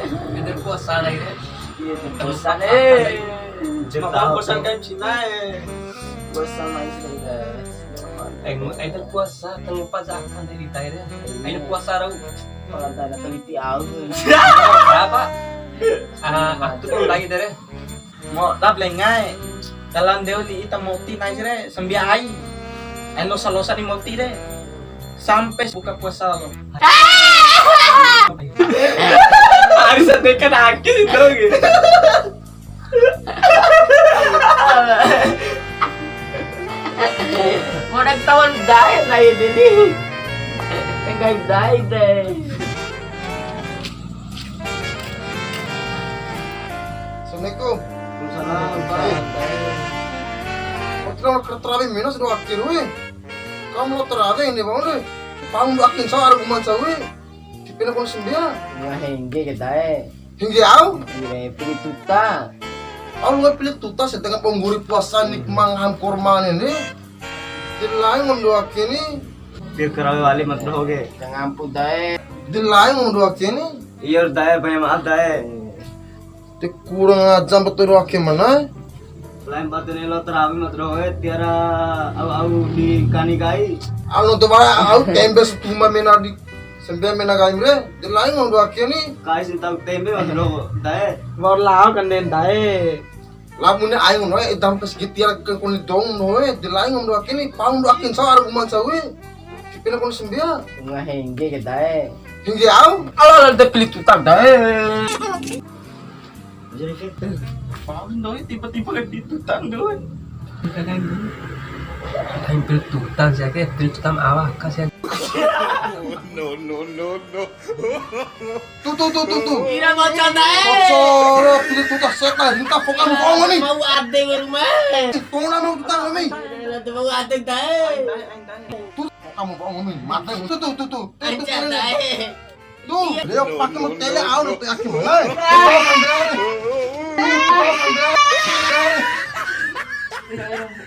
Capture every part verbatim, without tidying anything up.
Ede puasa lagi deh. Iya, puasa. Eh, puasa kan Cina, eh. Puasa lagi, eh. Eh, ede puasa, tanpa zakat dari kita, ya. Ede puasa rau. Kalau ada teliti au. Apa? Ah, aku tuh lagi deh. Mo, lap lengae. Dalam deo li ita moti nai re, sambia ai. Ai losa-losa ni moti re. Sampe buka puasa lo. Harus ada kan aki itu gitu. Mau nak tahun dae nai ini. Enggak dae deh. Assalamualaikum. Waalaikumsalam. Wati lao tarawih mena sudah akhir we. Kamu lao tarawih ini bang we. Paham do akin sa ara guman sa we. Tipena kon sambia. Nga hengge ke dae. Hengge au? Iya, pili tuta. Au nga pili tuta setengah pengguri puasa ni kemang ham korma ini. Dilai ngom do akin ni. Pil karawi wali mat doho ge. Jangan ampu dae. Dilai ngom do akin ni. Iya dae, banyak maaf dae. Te kurang ajar betul ake mana? Lain batu nelo terapi mat roe tiara au-au di kani kai. Anu tu bara au tembe setuma mena di sembe mena kai re. De lain ngom do ake ni. Kai sintau tembe mat roe. Dae. Bor lao kanden dae. Lamune aing ngono e, edam pas gitiara ke koni dong no e, de lain ngom do ake ni, paham do ake sa ara guman sa we. Tipena kon sambia. Nga hengge ke dae. Hengge au? Ala ala de pili tuta dae. Jadi kita paham doi, tiba-tiba kan ditutan doi. Kadang pil tutan sih, kayak pil tutan awak kasih. No, no, no, no. Tuh, tuh, tuh, tuh, tuh. Ira bocah dae. Bocor, pil tutan setan, minta pokam bohong nih. Mau ade ke rumah. Ih, kau nama tutan kami. Mau ade dae. Tuh, pokam bohong nih, mate. Tuh, tuh, tuh, tuh. Tuh, tuh, tuh. Tuh, dia pakai mau tele au, tuh, aki mana?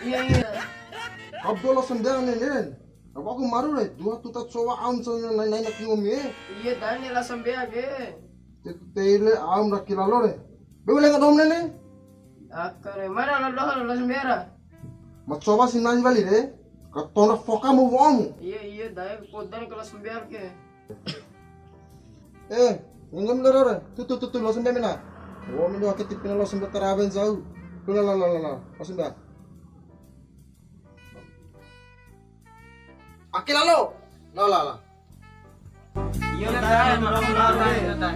Iya, iya. Abdullah sendal nih, nih. Apa aku maru re? Dua tuta cowa aun sana nai nai nak ngomi e. Iya, tani lah sambea ke. Tele aun raki lalo re. Be boleh ngadom nene? Akare, mana lo doho lo sambea ra? Ma cowa si nai wali re. Katona foka mu wom. Iya, iya, dae kodan kelas sambea ke. Eh, nggam doro re. Tutu, tutu, lo sambea mena. Wom do ake tipena lo sambea taraben zau. Lo la la la la la. Lo sambea. Ake lalo. La la la. Iya, Tan.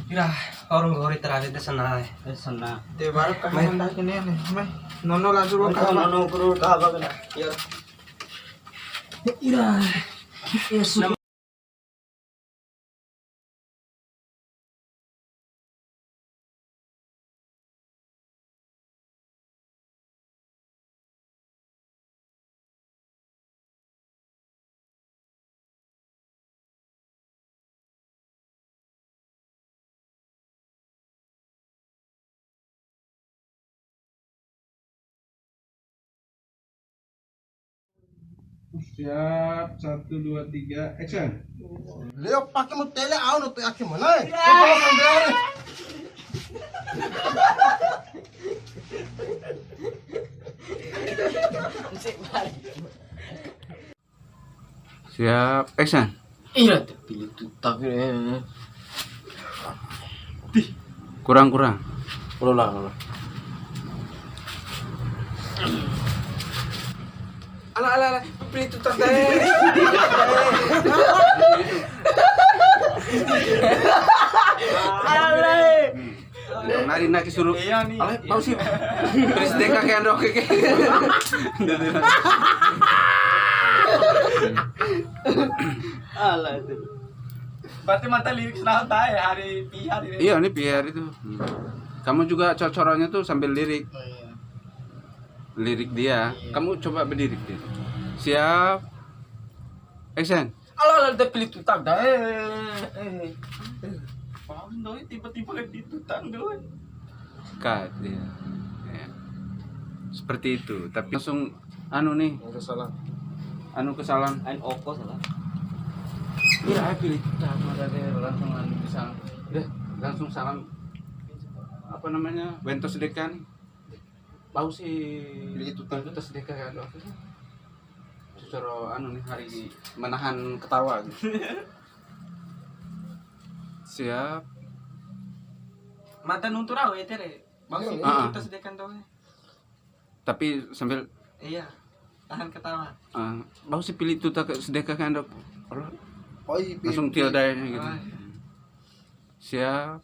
Ira, orang gori terakhir de sana. De sana. De baru kan mai. Nono langsung ka. Nono guru ka apa kena? Iya. Ira. Yesus. Siap, satu, dua, tiga, action. Leo pakai mau tele au no te ake mana? Siap, action. Ira, terpilih tutak ya. Kurang, kurang. Ulang, ulang. Ala, ala, ala, pilih tutak deh. Ale. Nari naki suruh. Iya nih. Ale, bau sih. Terus dia kakek andok kakek. Alah itu. Berarti mata lirik senang tahu ya hari pihar ini. Iya, ini pihar itu. Kamu juga cor-corannya tuh sambil lirik. Oh, iya. Lirik dia. Iya. Kamu coba berdiri, Dir. Siap. Action. Ala, ala, de pili tuta dae. Eh, eh. Paham doi, tiba-tiba kan di tuta doi. Cut, iya. Ya. Seperti itu. Tapi langsung anu nih. Yang ke salam. Anu ke salam. Ain oko salah. Iya, pili tuta, mada de langsung anu ke salam. Udah, langsung salam. Apa namanya? Wento sedekah nih. Bau si pili tuta. Pili tuta sedekah kan, apa sih? Secara anu nih, hari menahan ketawa gitu. Siap. Mata nuntu rau ya, Tere. Bau si pili tuta sedekah tau ya. Tapi sambil, iya, tahan ketawa. Ah, bau si pili tuta ke sedekah kan, Dok? Allah. Oh, iya, langsung pili. Tilda ya, gitu. Oh, iya. Siap.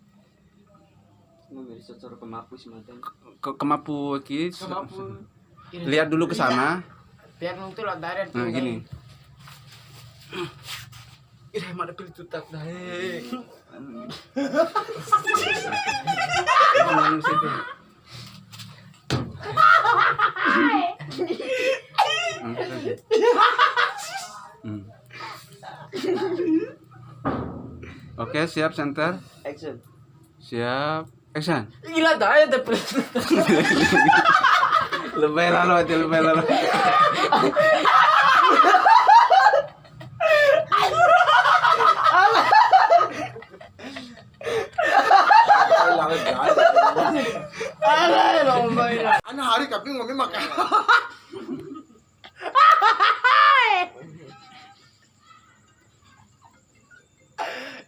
Mau beri sosor ke mapu si mata. Ke, ke mapu, ki. Ke mapu. Lihat dulu ke sana. Biar nuntu lah, dari. Nah, gini. Ih, mada pili tuta dae. Hmm. Oke, siap, center. Action. Siap. Action. Gila dah ya, de pili tuta. Lebay lalo aja, lebay lalo. Alah, lomba ini. Ana hari kaping ngomi makan.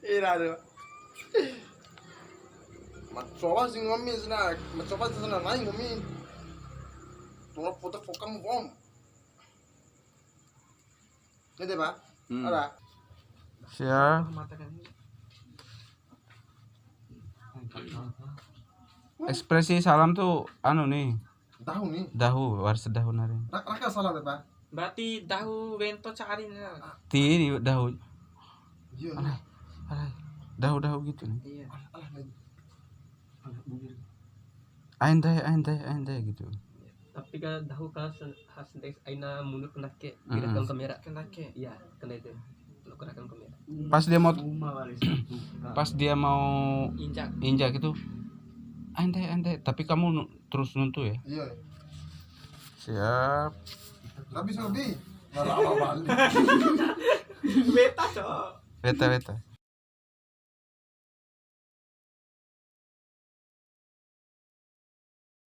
Ira tu. Macoba si ngomi sina, macoba si sina nai ngomi. Tora foto fokam bom. Ede, Pak? Hmm. Ada. Siap. Ekspresi salam tuh anu nih. Dahu nih. Dahu, waras dahu nari. Ra-, raka salam ya, Pak? Berarti dahu wento cari nih. Ti, dahu. Iya, nih. Alai, alai. Dahu, dahu gitu nih. Iya. Alah, alah, lagi. Alah, bujur. Ain dae, ain dae, ain dae gitu. Tapi ka dahu ka sen-, has des aina mundur kena ke, kira kan kamera. Kena ke. Iya, kena itu. Lo gerakan kamera. Pas dia mau, pas dia mau injak, injak itu, "Ain dae, ain dae." Tapi kamu nu-, terus nuntu ya? Iya. Siap. Tapi Sobi, malah apa balik? Beta, Cok. Beta, beta.